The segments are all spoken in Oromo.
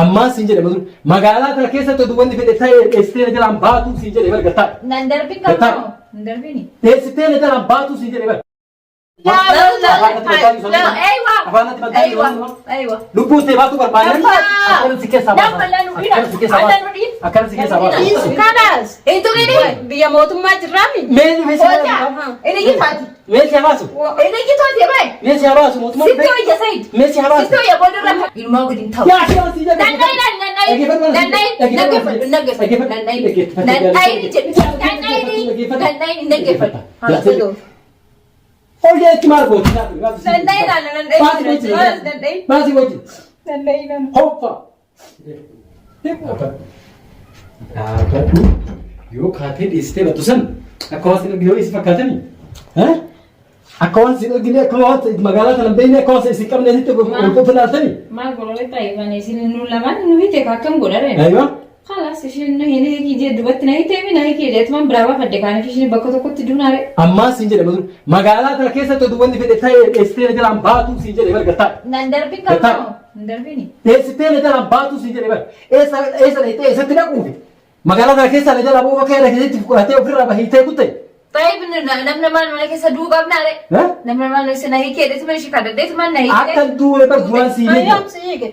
Ammaa siin jedhe malu magaalaa tana keessatti oduu wanni fedhe ta'e dheessitee na jalaan baatuu siin jedhe bar gattaa. Nan darbin Gattaa. qabnu. Nan darbini. Dheessitee na jalaan baatuu siin jedhe bar. Afaanatti bantaa Aywa. Lubbuun tee baatuu barbaadan Naffaa. akkana si keessaa baasa. Naffaa nu dhiina. Akkana si keessaa baasa. Alla nu dhiina. Akkana si keessaa baasa. Kanaas Hin tuqini. biyya mootummaa jirraami. Mee dhufee si Hoja. baasu. Inni jitaati. Mee si baasu. Inni jitaati bae. Mee si baasu mootummaa Sitti dhufee. hoja Said. Mee si baasu. Sitti hoja boodarra. Ilmaa gadi hin ta'u. Yaa si baasu jedhe. Nannayi nannayi nannayi naggeeffadhu naggeeffadhu nannayi nannayi jedhu nannayi nannayi naggeeffadhu. Ol jechi maal gooti? Nannayi laala nannayi Baasi gochi. nannayi Baasi gochi. nannayi nana. Hoppa. Dhaabbadhu yoo kaatee dhiistee battu san akka waan sin argine wayii si fakkaatanii? Akka waan sin argine akka waan magaalaa kana hin beekne akka waan sin qabne sitti of ilaaltanii? Maal godhore taa'ifan isin nu lamaan nu hite akkam godhare? Aywa. Kalaas isheen nu hin hiiki jee duubatti na hite mi na hiiki jeetumaan biraa baafadde kaaniif isheen bakka tokkotti duunaare. Ammaa siin jedhe malu magaalaa kana keessatti oduu wanni fedhe ta'e dheessitee na jalaan baatuu siin jedhe bar gattaa. Nan darbin Gattaa. qabnu. Nan darbini. Dheessitee na jalaan baatuu siin jedhe bar eessa eessa dhayxee eessatti dhaquufi magaalaa kana keessaa na jalaa booba kee keessatti fudhatee ofirraa bahiitee kutte. Taa'ib namni maal mana keessa duu qabnaare. Namni maal na hiikee dheetuma ishee kadhadheetuma na hiikee. Akka duule bar duraan siin jedhe. Ayyaam si hiike.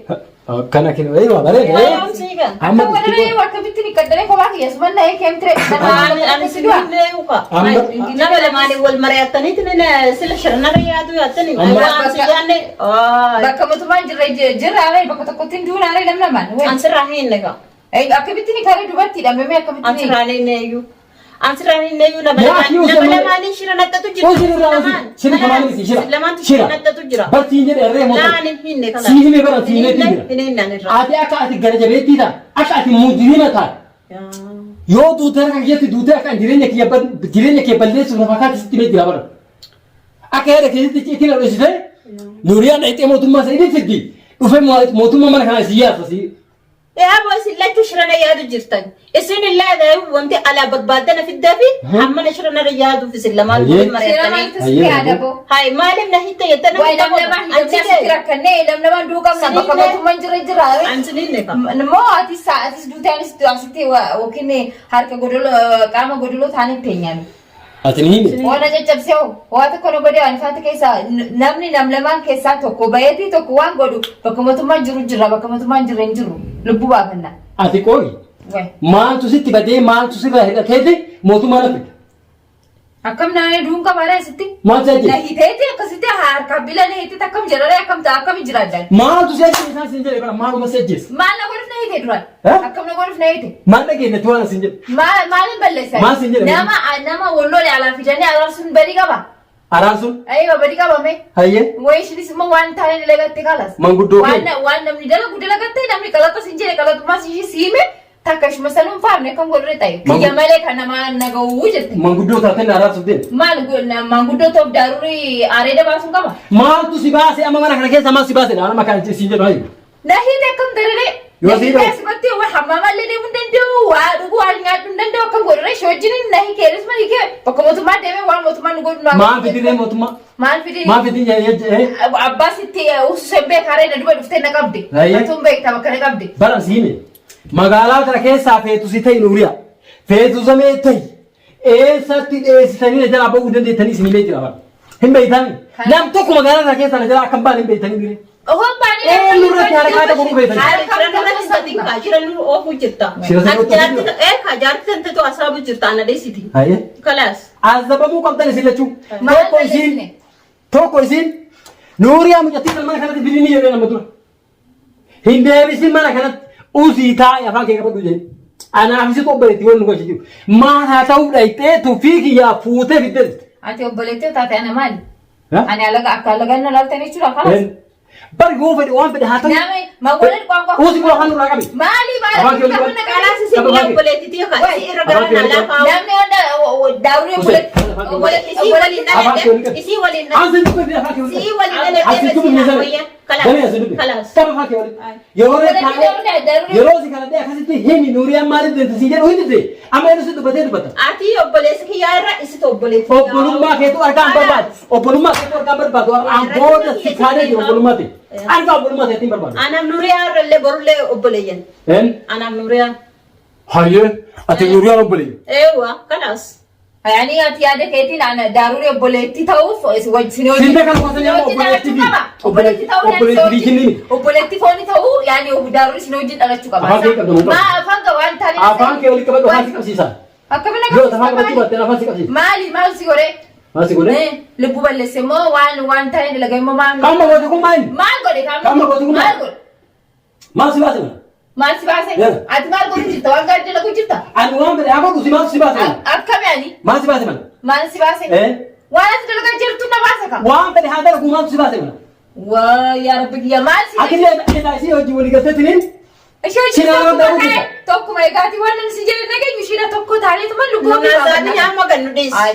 Akkana kennu eeyyama bareeda. Ayyaam si hiike. Amma Akka godhare akkamitti ni qaddare kophaa kiyya suma na hiikee mtire. Ani si dhiinnee uka. Nama lamaanii wal mari'attaniiti sila shirnarra yaadu yaattanii. Waan si yaanne. Bakka mootummaan jirre jirraare bakka tokkotti hin duunaare namni lamaan. An sirraa hin egaa. Akkamitti ni karee dubartii dhabame akkamitti An ni. sirraa hin eeyyuu. An sirraa hin eeyyuu nama Yaa, lamaanii si nama uumame. lamaanii shira naxxatu jira. Hojii irraa hojii. Shira kamaanii miti shira. Lamaantu shira naxxatu jira. Bartiin jedhe irree mootummaa. Laan hin hinne kana. Sii hime bara sii himeetti jira. Hin hinne ani irraa. Ati akka ati gara jabeettii ta'a. Akka ati mujrima ta'a. Yoo duute harka kiyyatti duute akka ani jireenya kiyya jireenya kee balleessuuf lafa kaatti sitti himee jira bara. Akka yaada keessatti icciitiin dhoksite Nuuriyaan dhayxee mootummaa isa inni fiddi. Dhufee mootummaa mana kanaa isin yaasa si. Yaa boo isin lachuu shirana yaadu jirtan. Isin illee wanti alaa barbaaddana fiddaa fi hammana shirana yaaduuf isin lamaan Hayyee. waliin Shira mari'attanii. maaltu sitti yaada boo? Hayi maaliif na hitta jettanii Wayi namni lamaan hidhamnee asitti rakkannee namni lamaan duu qabna bakka mootummaan jirre jira. An siniin egaa. Moo atis atis duutee anis asitti yookiin harka godoloo qaama godoloo taanee teenyaan. Ati ni himi. Waan na caccabsee hoo waa tokko na godhee waan isaati keessaa namni nam lamaan keessaa tokko bayeetii tokko waan godhu bakka mootummaan jiru jira bakka mootummaan jirre hin jiru lubbuu baafanna. Ati qooyi. Wayi. Maaltu sitti badee maaltu sirraa hidhateeti mootummaa na fida. Akkam naannoo duun qabaadha asitti. Maaltu si Na ajjeese? hiteeti akkasitti harkaa bila na hiteeti akkam jedhare akkam ta'a akkam jiraadhaan. Maaltu si ajjeese isaan siin jedhe bara maaluma si ajjeese? Maal na godhuuf na hite duraan? Eh? Akkam na godhuuf na hite? Maal dhageenyatti waan asiin jedhe? Maal maalin balleessan? Maal siin jedhe? Nama nama walloole alaa fidanii araarsuun badii qaba. Araarsuun? Aywa badii qaba mee? Hayyee. Wayi ishinis immoo waan taane dalagatte kalas. Manguddoo Waan kee. waan namni dalagu dalagatte namni qalaxa sin jedhe qalaxummaa si ishii siime takka ishuma sanuun faamne akkam godhure ta'e. Kiyya malee kan namaa naga'uu jette. Manguddoo taateen araarsuuf deemte. Maal manguddoo ta'uuf daarurri areeda baasuun qaba? Maaltu si baase amma mana kana keessa maal si baase dha? Nama kana siin jedhu hayyu. Na hiite akkam dararee. Yoo Na si hiite hidhamu. asumatti waa hammaamallee deemuu hin danda'u waa dhuguu waa nyaadhuu hin danda'u akkam godhure ishee wajjin na hiike eresuma hiike bakka mootummaa deemee waan mootummaan nu godhu naa Maal fidinee mootummaa? Maal fidin? Maal fidin jee? Abbaa sitti ususeen beekaa ree na duba dhuftee na qabde. Hayyee. Atuun beekta bakka na qabde. Bara si hime. Magaalaa kana keessaa feetu si ta'i Nuuriyaa. Feetu samee ta'i. Eessatti dheessitanii na jalaa ba'uu dandeettanii isin himee jira bara. Hin beektanii? Nam tokko magaalaa kana keessaa na jalaa akka hin baane hin beektanii mire. Ohoon baanii Eenyu irratti harkaa tokko qufeetanii? Shira nurra hin tatin kaa shira nurra oofuu jirta. Shira Ati nurra jaarti ee kaa jaarti tante tu asaabu jirta ana dheessiti. Hayyee. Kalaas. Azabamuu qabdan isin lachuu. Maal Tokko isiin balleessine? tokko isiin Nuuriyaa mucattii sana mana kanatti fidinii jedhee nama dura. Hin deebisin mana kanatti usii taa'i afaan kee qabadhu jedhe. Anaaf isitu obboleetti waan nu galchi jiru. Maal haa ta'uu dhayxee tuffii kiyyaa fuutee fiddee dhufte. Ati obboleettii taate ana maali? Ha? Ani alaga akka alagaan na laaltan jechuudha kalas. Bari yoo fedhe waan fedhe haa ta'u. Nama mawwalan qaanqaa. Usii kun afaan nurraa qabi. Maali maali Afaan kee qabanna Kalaas isin Afaan ni kee. obboleettitii kaa Wai. si irra gara na laafaa. Namni hunda daawuree Usee. obboleettii Isii waliin Afaan kee dhaladhe. olii qabi. Isii waliin Aan sin dubbifne afaan kee olii Isii qabi. waliin dhaladhe Asitti basi dubbifne sana. wayya. Kalaas. Damee as dubbi. Kalaas. Tapha afaan kee walitti. Ay. Yeroo Obboleettii taa'ee daruree- yeroo si kana akkasitti himi Nuuriyaan maaliif deemte si jedhu hin didde. Amma inni si dubbatee dubbata. Ati obboleessa kiyyaa irra isitu obboleettii kiyyaa. Obbolummaa keetu argaan barbaadu. Obbolummaa keetu argaan barbaadu. An booda si kaanee jiru obbolummaa ta'e. Argaa obbolummaa ta'e ittiin barbaadu. Anaaf Nuriyaa irra illee borullee obboleeyyan. Een? Anaaf Nuriyaan. Hayyee ati Nuuriyaan obboleeyyan. Eewwa kalaas. Yaani ati yaada keetiin ana daaruun obboleettii ta'uuf wajjin Sinta kan gosa nama obboleettii fi obboleettii ta'uu obboleettii fi kennini. Obboleettii foonii ta'uu yaani daaruun isin wajjin dhalachuu qaba. Afaan kee qabdu moo qabu? Maa afaan qaba waan taane. Afaan kee walitti qabadhu afaan si qabsiisa. Akkamiin Yoo afaan qabachuu baatte afaan si qabsiisa. Maali maal si godhe? Maal si godhe? Lubbuu balleesse immoo waan waan taane dalagaa immoo maal? Qaama goote kun maali? Maal godhe Qaama goote kun maal? maal godhe? Maal si baase mana? Maal si baase? Yeah. Ati maal godhu jirta? Waan gaarii dalagu jirta? Ani waan fedhe haa godhu si maal si baase mana? Akkami ani? Maal si baase mana? Maal si baase? Eh? Waan ati dalagaa jirtu na baase ka? Waan fedhe haa dalagu maal si baase mana? Waa yaa rabbi kiyya maal si Ati illee isii hojii walii galteetiniin Ishee hojii Shira tokkuma waan ta'e ta'uuf tokkuma egaati waan namni si jedhe nageenyu shira tokko taaneetuma lubbuu Nu azaabni amma gan nu dhiisi. Ay.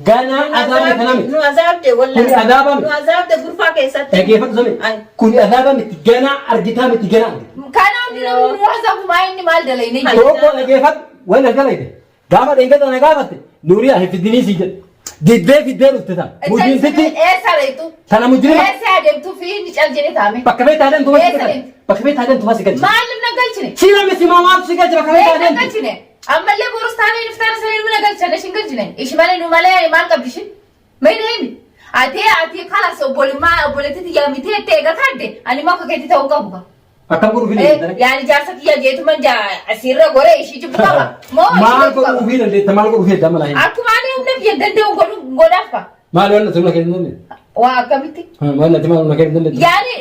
Ganaa azaabni kana miti. Nu azaabde wallahi. Kuni azaaba miti. Nu azaabde gurfaa keessatti. Dhaggeeffadhu sami. Ay. Kuni azaaba miti ganaa argitaa miti ganaa argita. Kana hundi namni nu azaabu maa inni maal dalayne Ay. Tokko dhaggeeffadhu waan as dalayte. Gaafa dheengata na gaafatte Nuuriyaa hin fiddinii sii jedhe. Diddee fiddee dhufte ta'a. Mujrimtitti Eessa reetu? tana mujrima Eessa adeemtuu fi inni cal jedhe taame? bakka feete adeemtu si Eessa galche. deemti? Bakka feete adeemtu si galche. Maal na galchine? Si namni si maamaatu si galche bakka feete Eessa adeemtu. galchine? Ammallee borus taanee dhuftaan sanii nu galchine ishin galchine. Ishi malee nu malee maal qabdi ishin? Mee himi? Ati ati kalas obbolummaa obboleettitti yaamitee itti eega kaadde ani immoo akka keetti ta'uu qabu ka. Akkam godhuu fi dandeetta? Yaani jaarsa kiyya jeetuma asirra gore ishii jibbu qaba. Moo ishii Maal jibbu qaba? godhuu fi dandeetta? Maal godhuu fi dandeetta? Mala hin. Akkuma ani humna kiyya danda'u godhu godhaaf ka. Maal waan natti humna kee hin dandeette? Waa akkamitti? Maal natti maal humna kee hin dandeette? Yaani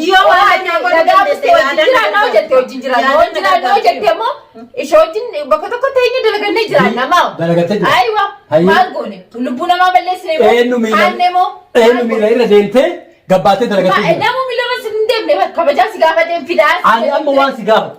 Yoo waan na godhu nagaa dandeesse, buste wajjin yaadaan jiraannaa na hojjette wajjin jiraannaa Yaadaan wajjin na jiraannaa hojjette immoo ishee wajjin bakka tokko teenye dalagannee jiraanna maa. Dalagattee jira. Ayiwa Hayyee. maal goone lubbuu namaa balleessine moo Eenyu miila haanne moo eenyu miila irra deemtee gabbaatee dalagattee jira. Namu miila irra si hin deemne kabajaa si gaafateen fidaa. Ani amma waan si gaafatu.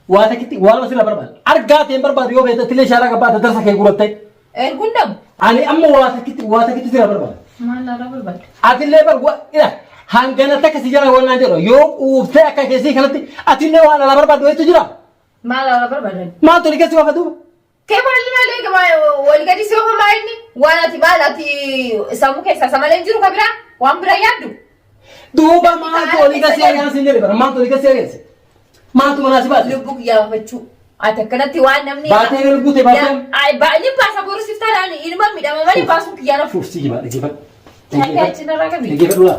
Waa takkitti waan sirra barbaadu. Argaa ta'een barbaadu yoo feete tillee shaaraa gabbaate darsa kee gurattee. Erguun dhabu. Ani amma waa takkitti waa takkitti sirra barbaadu. Maal laala barbaadu? Atillee bar ila hangana takka si jala waan jedhu yoo quuftee akka keessii kanatti atillee waan ala barbaadu wayitu jira. Maal laala barbaadan? Maal toli keessi waafa duuba? Kee maal maal eegama wal gadi si ofa maal inni waan ati maal ati sammuu keessaa samalee hin jiru ka biraa waan biraa yaaddu. Duuba maaltu olii gasii argaan siin jedhe bara maaltu olii gasii argaan? Maaltu manaa si baase? Lubbuu kiyyaa baafachuu. Ati akkanatti waan namni. Baatee gara lubbuu ta'e baatee. Ni baasa borusiif taanaan ilma miidhama malee baasuun kiyyaa nafu. Fuuf si jibaa dhaggeeffadhu. Taatee achi narraa qabi. Dhaggeeffadhu laa.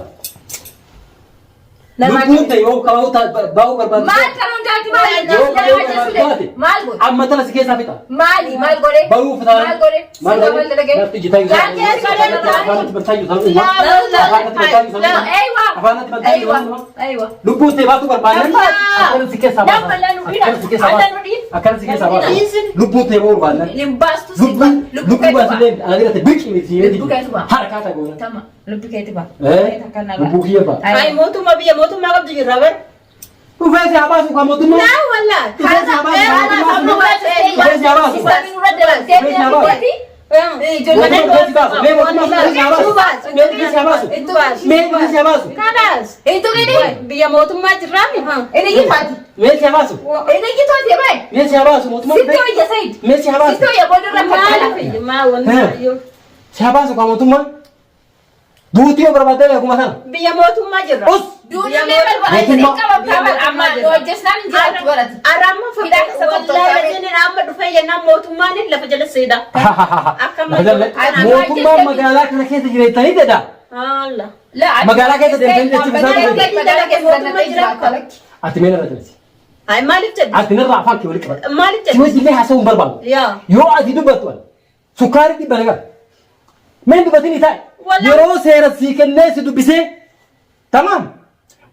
Lubbuun ta'e yoo kabaa'uu baa'uu barbaadu. Maal kan hundaati maal Yoo kabaa'uu barbaadu. maal godhe? Amma tana si keessaa fixa. Maali maal godhe? Baruuf taana. Maal godhe? Maal Sirra godhe? maal dalagee? Nafti jitaa jiru. Gaanti as Afaanatti baltaa jiru. Afaanatti baltaa jiru. Aywa. Afaanatti baltaa jiru. Aywa. Aywa. Lubbuun ta'e baatu barbaadan. Nafa. Akkana si keessaa baasa. Nafa la nu dhina. Akkana si keessaa Alla baasa. nu dhina. Akkana si keessaa baasa. Lubbuun ta'e ba'uu barbaadan. Limbaastu si Lubbuun lubbuu lubbuu keetu ba'a. baasillee alaabirratti biqilii miti. Lubbuu keetu ba'a. Harkaa ta'e goona. Tama lubbuu keetu ba'a. Eh? Lubbuu kiyya ba'a. Ay mootummaa biyya mootummaa qabdu jirra bar. Dhufee si haa baasu kan mootummaa. Laa wallahi. Dhufee si haa baasu kan mootummaa. Dhufee si haa baasu. Mootummaa si baasu. Mee mootummaa si haa baasu. Mee dhufee si haa baasu. Mee dhufee si haa baasu. Kalaas. Biyya mootummaa jirraami. Mee si haa baasu. Mee si haa baasu mootummaa dhufee. Mee si haa baasu. Maaliif maa wanti yoo. Si haa baasu kan mootummaa. Duutii yoo barbaadde beekuma sana. Biyya mootummaa jirra. Us. Araamma wallahi jennaan amma dhufee jennaan mootummaan lafa jala seeda. Mootummaan magaalaa kana keessa jireettanii jedha. Haala. Magaalaa keessa deemtanii jechuun isaa Ati mee narra jalisi. Ay maaliif jedhu? Ati narra afaan kee walitti qabadhu. Maaliif Si jedhu? wajjin haasa'uu hin barbaadu. Yaa. Yoo ati dubbattu ani sukkaari dhibba nagaa. Mee dubbatin taa'e. Wallahi. Yeroo seera sii kennee si dubbisee tamaam.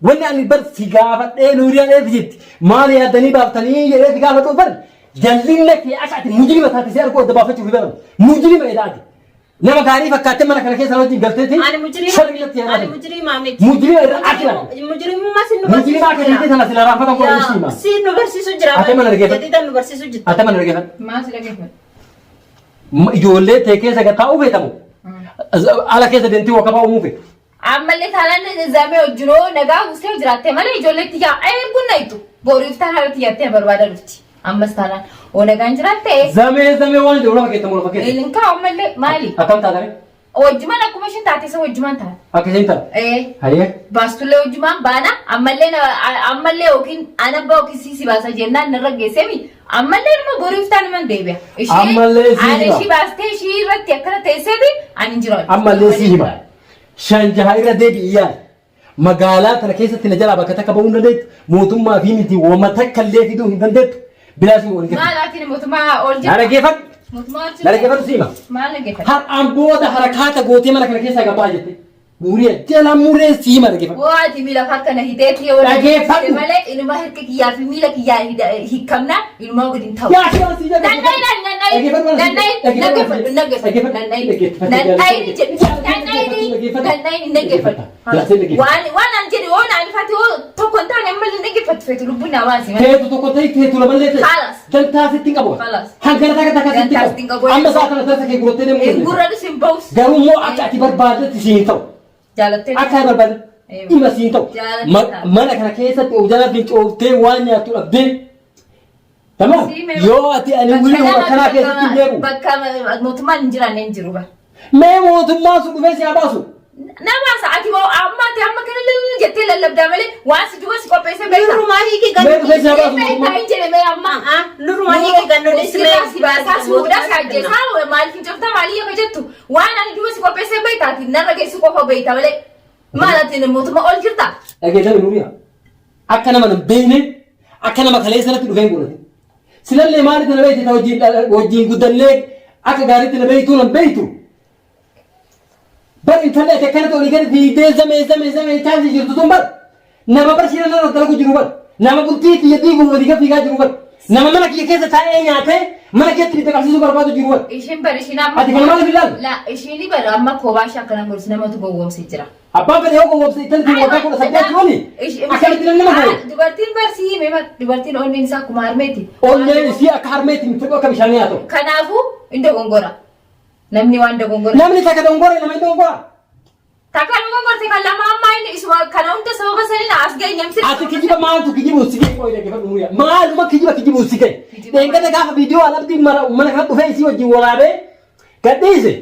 Wanni ani bar si gaafadhee nuuriyaan eef jetti maal yaaddanii baaftanii jedhee si gaafadhu bar jallinna kee akka ati mujrima taate si arguu adda baafachuuf hin barbaadu. Mujrima jedha ati. Nama gaarii fakkaattee mana kana keessa wajjin galteetti. Ani mujrima sharri ani mujrima miti. Mujrima irra ati laata. Mujrimummaa sin nu Mujrima akka jettee sana sila raanfatan kun si hima. Sin nu barsiisu jira. Ate mana dhaggeeffadhu. Jedhii tan nu barsiisu jirta. Ate mana dhaggeeffadhu. Ijoollee ta'e keessa gad taa'uu feetamu. Ala keessa deemtee waa kabaa uumuu feetu. Ammallee taanaan zamee hojjinoo nagaa buustee jiraatte malee ijoolleetti yaa erguun na ittu. Boriif taanaan irratti yaattee barbaada dhufti. Ammas taanaan oo nagaan jiraatte. Zamee zamee waan jedhu lafa keessa moo lafa keessa? Ilin kaa ammallee maali? Akkam taatare? Wajjumaan akkuma isheen taate isa wajjumaan taate. Akka isheen taate? Ee. Hayyee. Baastullee wajjumaan baana ammallee ammallee yookiin ana ba'a yookiin siisi baasa jennaan narra geesseemi ammallee nama boriif taanu man deebi'a. Ammallee sii Ani hima. ishii baastee ishii irratti akkana teesseeti ani hin jiraadhu. Ammallee sii hima. Shan jaha irra deebi'i yaali. Magaalaa tana keessatti na jalaa bakka takka ba'uu hin dandeettu. Mootummaa fi miti wama takka illee fiduu hin dandeettu. Bilaa sii waliin Maal ati mootummaa ol Na jirta? dhaggeeffadhu. Mootummaa ol Na jirta? dhaggeeffadhu sii hima. Maal dhaggeeffadhu? Har'aan booda harakaata gootee mana kana keessaa gabaa jette. Muuriya jala muree sii hima dhaggeeffadhu. Waati miila harka na hidheeti yoo Dhaggeeffadhu. malee inuma harka kiyyaa fi miila kiyyaa hiikamna inuma gadi hin ta'u. Yaa si si jedhe. Waan an jedhe yoo naan ifate yoo tokko hin taane ammallee dhaggeeffattu feetu lubbuun naa baasi malee. Teetu tokko ta'e teetu lamallee ta'e. Khalas. Dantaa sitti hin qabu. Khalas. Hangana takka takka sitti Dantaa sitti hin qabu. qabu. Amma sa'a kana darsa kee gurrattee deemuu dandeessa. Gurra hin ba'us. Garuu immoo akka ati barbaaddetti siin ta'u. Jaalattee. Akka ati barbaaddetti dhima siin ta'u. Jaalattee taate. Mana kana keessatti of jala fincooftee waan nyaattu dhabdee. Tamam. Yoo ati ani wili akkanaa keessatti hin beeku. Bakka mootummaan hin jiraanne hin jiru ba. Mee mootummaan sun dhufee si haa baasu. Nama ati amma ati amma kana jettee lallabdaa malee waan si duba si qopheessee beekta. Nurrumaa hiiki Mee gannu. dhufee si haa baasu Beektaa mootummaan. hin jedhe mee amma. Nurrumaa hiiki gannu Sirraa si baasaa si fuudhaa si ajjeesaa maaliif hin cuftaa maalii akka jettu waan ani duba si qopheessee beektaati narra geessu qofa beekta malee maal ati mootummaa ol jirta. Dhageessanii Nuriyaa. Akka nama hin beekne akka nama kaleessa natti dhufee hin godhate. Silallee maaliif na beekte wajjin guddannee akka gaariitti na beektuu na beektu. Bar intalli ati akkanatti olii gadi fiigdee zamee zamee zamee chaansi jirtu tun bar nama bar shira nama dalagu jiru bar nama bultii tiyya diiguuf walii gad fiigaa jiru bar nama mana kiyya keessa taa'ee nyaatee mana keetti bidda qabsiisuu barbaadu jiru bar. Isheen bar isheen amma. Ati kana maaliif ilaalu? La isheen bar amma kophaa ishee akkana godhu namatu gowwoomsee jira. Abbaan fedhe yoo gowwoomse intalli tun waggaa 18 oli akkamitti namni nama ta'e? Dubartiin bar si hime bar dubartiin onneen isaa akkuma harmeeti. Onneen isii akka harmeetti hin fedhu akka bishaanii haa ta'u. Kanaafuu hin dogongora. Namni waan dogongora. Namni takka dogongora nama hin dogongora. Takka dogongorte kan lama ammaa inni isuma kana hunda sababa saniin as geenye. Ati kijiba maaltu kijibu si ga'e qoyi dhaggeeffadhu Nuriyaa. Maaluma kijiba kijibu si ga'e. Dheengada gaafa viidiyoo alabdii mana mana kana dhufee isii wajjin waraabee gadhiise.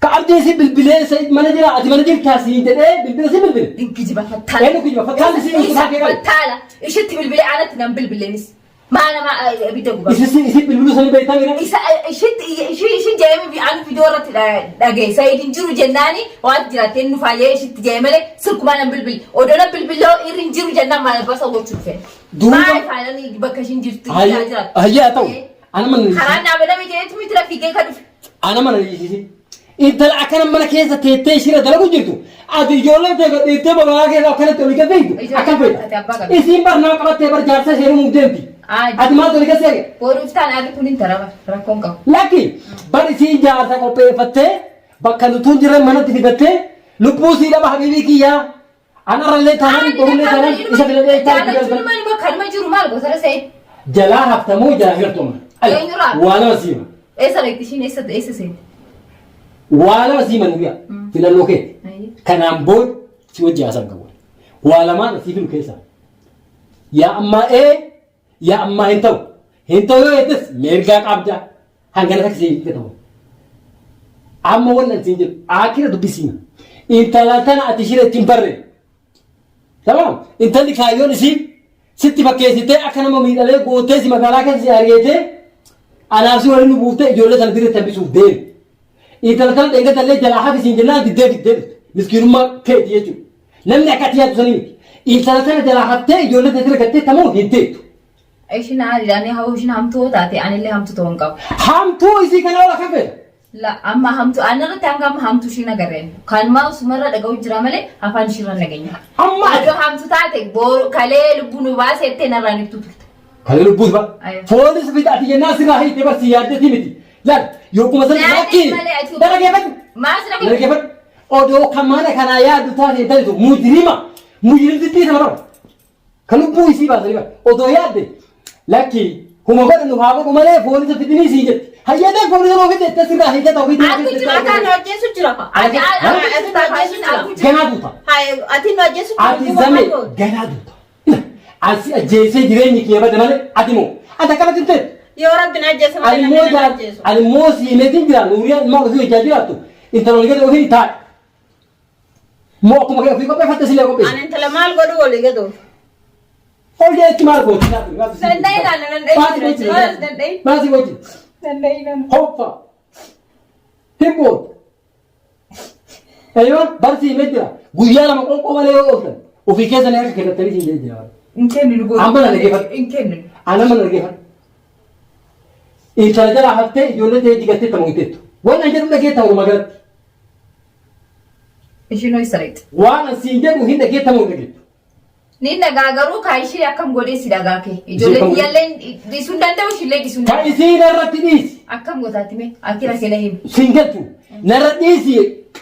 Ka abdii isii bilbilee Sa'id mana jira ati mana jirtaa siin jedhee bilbila si bilbile. Kijiba fattaala. Eenyu kijiba fattaalli si Isa kutaa kee qabu. fattaala. Ishitti bilbilee alatti nan bilbileenis. Maal nama ibidda gubaa. Isi si isi bilbiluu sanii beektaa mira. Isa ishitti ishii ishii jedhame ani viidiyoo irratti dhagaye Sa'id hin jiru jennaani waan jiraattee nu faayee ishitti jedhe malee sirkumaa nan bilbili. Odoo nan bilbilee irri hin jiru jennaan maal basa gochuu dhufe. Duuba- Maal faayidaan bakka ishiin jirtu jiraattu. Hayyee haa ta'u. Ana mana Karaan dhaabatame jedhetu miti fiigee kan dhufe. Ana mana dhiisisi. Intala akkana mana keessa teettee ishira dalagu jirtu. Ati ijoollee ta'e gadhiiftee magaalaa keessa akkanatti olii gad fiigdu. Ijoollee Akkam ati abbaa feeta. qabdi. Isiin bar nama qabattee bar jaarsa ishee heerumuuf deemti. Ati maaltu olii gad seege? Boruuf taan arri kun hin taraba rakkoon qabu. Lakki bar isiin jaarsa qopheeffattee bakka nutuun jirre manatti fidattee lubbuu sii dhaba habiibii kiyyaa. Anarrallee taanaan borullee taanaan isa filadhee taanaan Jaalachuun manuma kanuma jiru maal gosa Sa'id? Jalaa haftamoo jalaa hirtuma. Eenyurraa? Waa lama siima. Eessa reetti ishiin eessa eessa seenti? Waa lama siima Nuriyaa. Filannoo keeti. Kanaan booda si wajji haasaan qabu. Waa lamaan asii filu keessaa. Yaa ammaa ee yaa ammaa hin ta'u. Hin ta'u yoo jettes mirgaa qabda. Hangana takka siin jedhamu. Amma wannan siin jedhu akira dubbisiina. Intala tana ati shira ittiin barre. Tamam. Intalli kaayyoon isii sitti fakkeessitee akka nama miidhalee gootee si magaalaa keessa si ari'eetee anaaf si waliin nu buuftee ijoollee sana dirreetti hambisuuf deemi. Intala tana dheengadallee jalaa hafi siin jennaan diddee diddee dhufte. Miskiinummaa keeti jechuudha. Namni akka ati yaaddu sanii miti. Intala tana jalaa haftee ijoollee teessee gattee tamoo hin teettu. Ishiin haadha hawwa ishiin hamtuu taate anillee hamtuu ta'uu hin qabu. Hamtuu isii kana ol akka feeta. La amma hamtuu anarratti hanga amma hamtuu ishiin agarreen. Kanumaa usumarra dhaga'u jira malee afaan ishiirra nageenya. Amma Odoo hamtuu taate booru kalee lubbuu nu baasee ettee narraa niftu turte. Kalee lubbuus ba. Ayo. Foolis fida ati jennaan sirraa hiittee barsi yaaddeeti miti. Laal yookuma sana Yaaddeeti lakkii. malee ati- Dhaggeeffadhu. Maas na Dhaggeeffadhu. Odoo kan mana kanaa yaaddu taate hin taatu mujrima. Mujrimtittii sana bara. Kan lubbuu isii baasanii bara. Odoo yaadde lakki huma godhannu haa godhu malee foolisa fidinii sii jetti. Hayyadee poolisii ofii teessee sirraa hiikata ofii Aku teessee jira Ati nu ajjeesu jira fa. Ati Ati nu ajjeesu jira. Ganaa duuta. Haye ati nu ajjeesu jira. Ati zame ganaa duuta. Asi ajjeesee jireenyi kiyya bade malee ati moo ati akkanatti hin teettu. Yoo rabbi na ajjeese malee Ani namni moo na jaa ajjeesu. ani moo siimeetiin jira nuuriyaa ilmaan ofii hojjaa jiraattu intala olii gadi ofii taa'e. Moo akkuma kee ofii qopheeffatte sillee qopheessi. Ani intala maal godhu walii gadu. Ol jeetti maal gooti? Danda'e ilaala, danda'e Baasii jira. gochi. Danda'e. Baasii gochi. Danda'e ilaala. Hoppa. Hin booda. Eeyyo barsi himee jira. Guyyaa lama qoonqoo malee yoo ooltan ofii keessan harka kennattanii siin jedhee jira. Hin kenninu goota. Amma na dhaggeeffadhu. Hin kenninu. Ana mana dhaggeeffadhu. Intala jalaa haftee ijoollee ta'ee jigattee tama hojjettu. Waan an jedhu dhageetta walumaa galatti. Ishiin ho'i sareetti. Waan an siin jedhu hin dhageettamu hin dhageettu. Ni dhagaa garuu kaa ishee akkam godhee si dhagaa kee. Ijoollee Ishee kiyyallee dhiisuu hin danda'u ishillee dhiisuu hin Ka danda'u. isii narratti dhiisi. Akkam gootaatti mee akira kee na himi. Siin galchu. Narra dhiisi.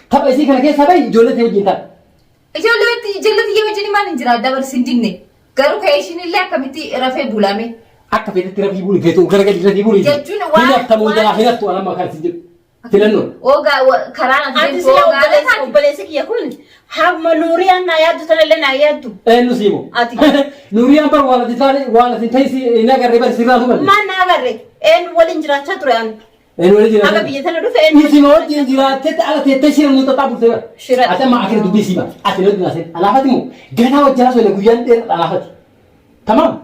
Tapha isii kana keessaa bahi ijoollee ta'ee wajjin ta'a. Ijoollee ijoollee kiyya wajjin maal hin jira dabarsi hin dinne. Garuu kaa ishiin illee akkamitti rafee bulame. Akka feetetti rafii buli feetu gara gadi rafii buli. Jechuun waan- Hin haftamoo waan- jalaa hin haftu anamma kan siin jedhu. Filannoon. Oogaa karaan ati Ati deemtu sila oogaa obboleessi taate. obboleessi kiyya kun hamma nuuriyaan naa yaaddu tanallee naa yaaddu. Eenyu siimo? Ati. Nuuriyaan bar waan ati taane waan ati ta'e si hin agarre bar sirraa hubanne. Maal naa agarre een waliin jiraachaa ture an. Eenyu waliin jiraate? Haga biyya tana dhufe een Isima wajjin jiraattee ala teettee shira nu xaxaa bultee bara. Shira. Ati amma akira dubbii siima. Ati na dubbii Alaafati moo ganaa wajjin haasofne guyyaan dheeraa alaafati. Tamaam.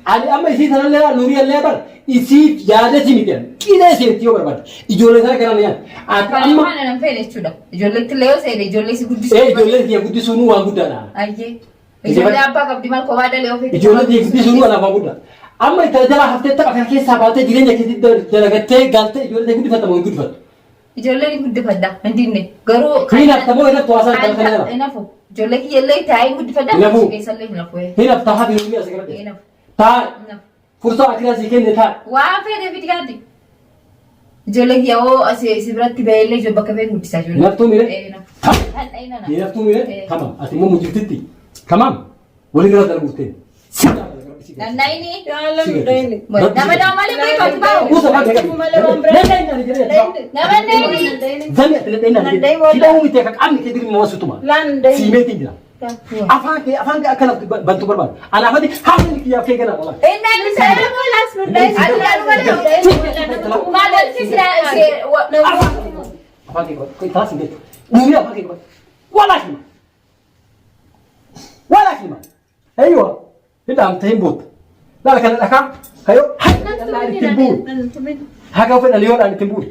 Ani amma isii sanallee nuuriyallee bar isiif yaadati miti. Qilee seetti yoo barbaade. Ijoollee sana gara na yaad. Ati Kana amma waan anan fedhe jechuudha. Ijoolleetti illee yoo seene ijoollee si guddisuu. ee ijoollee kiyya guddisuun waan guddaadha. Ayyee. Ijoollee abbaa qabdi maal kophaa dhalee ofiitti. Ijoollee kiyya guddisuun waan afaan guddaa. Amma intala jalaa haftee tapha kana keessaa baatee jireenya keetti dalagattee galtee ijoollee guddifatta moo hin guddifattu? Ijoollee ni guddifadha hin dinne. Garuu. Hin hafta moo hin haftu haasaan intala kana jala? Hin hafu. Ijoollee kiyya illee taa'ee hin guddifadha. Hin hafu. Keessallee hin hafu. Hin hafta hafi nuyi as gara. Hin hafu. Taa'e. Hin hafu. Fursaa akiraa sii kenne taa'e. Waan fedhe fidi gaaddi. Ijoollee kiyya hoo asii si biratti bahee illee bakka fedhe guddisaa ijoollee. Naftuu mire? Eh, nafu. Hin nana. Ni haftuu mire? Eh. Tamam. Ati immoo mujibtitti. Tamam. Walii gara darbuuftee. Si Nannayini. Yaalam dayni. Nama dhaa malee beekatu bahu. Usa kan kee. Malee waan biraa. Nama nayini. Zami ati ladheen naan jedhe. Hidhamuu miti akka qaamni kee dirmi nama sutuma. Laan dayni. Siimeetiin jira. Afaan kee akka lafti bantu barbaada. Anaafati haasni kiyyaaf kee gana wala. Inni inni Ati dhaalu malee. Maal walitti si Afaan kee qabatu. Taas hin jettu. Nuuri afaan kee qabatu. Walaa kima. Walaa kima. Eeywa. Hidhaamtee hin bootta. Laala kana dhakaa. Kayoo. Haqa ittiin bu'u. Haqa fedhan yoodhaan ittiin bu'u.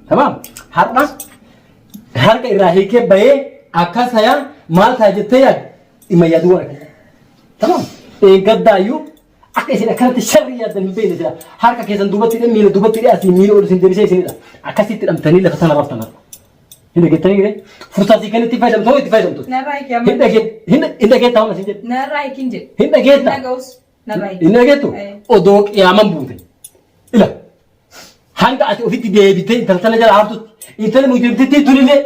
Tamaam. Har'a harka irraa hiikee bahee akkas hayaa maal ta'a jettee yaaddu dhimma yaaduu waan akkasii. Tamaam. Eeggaddaayyuu akka isin akkanatti sharri yaaddan hin beekne jira. Harka keessan duubatti hidhee miila duubatti hidhee asii miila ol isin deebisee isinidha. Akkasitti hidhamtanii lafa sana raftan har'a. Hin dhageettanii jiree? Fursaa sii kennitti fayyadamtu moo itti fayyadamtu? Narraa hiiki amma. Hin dhageet hin dhageettaa waan isin jedhe. Narraa hiikin jedhe. Hin dhageetta. Dhaga'us narraa hiiki. Hin dhageettu? Eh. Odoo qiyaaman buute. Ila hanga ati ofitti deebitee intala tana jala haftutti intala mujrimtittii tunillee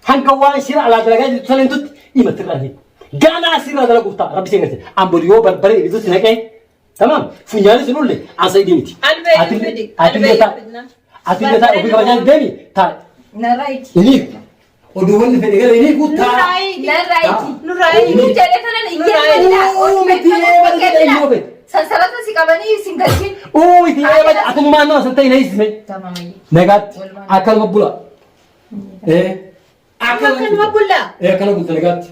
hanga waan shira alaa dalagaa jirtu sana hintutti dhima sirraa hiiku. Ganaa sirraa dalaguuf ta'a rabbi seen galche. Amboli yoo barbaree ibidduu si naqee tamam funyaanis hin ulle ansa idii miti. Albee Atillee fidi. atillee ta'a. Atillee ta'a ofii kabajaan deemi ta'a. Narraa hiiki. Inni oduu wanni fedhe gara inni guutaa. Narraa hiiki. Nurraa hiiki. Inni jedhe kanan Uu miti eebba jedhe inni ofe. Sansalata si qabanii isin galchin. Uu miti eebba atummaan nama san ta'in heessime. Tamamayyee. Nagaatti akkanuma bula. Akkanuma bullaa. Akkana bulta nagaatti.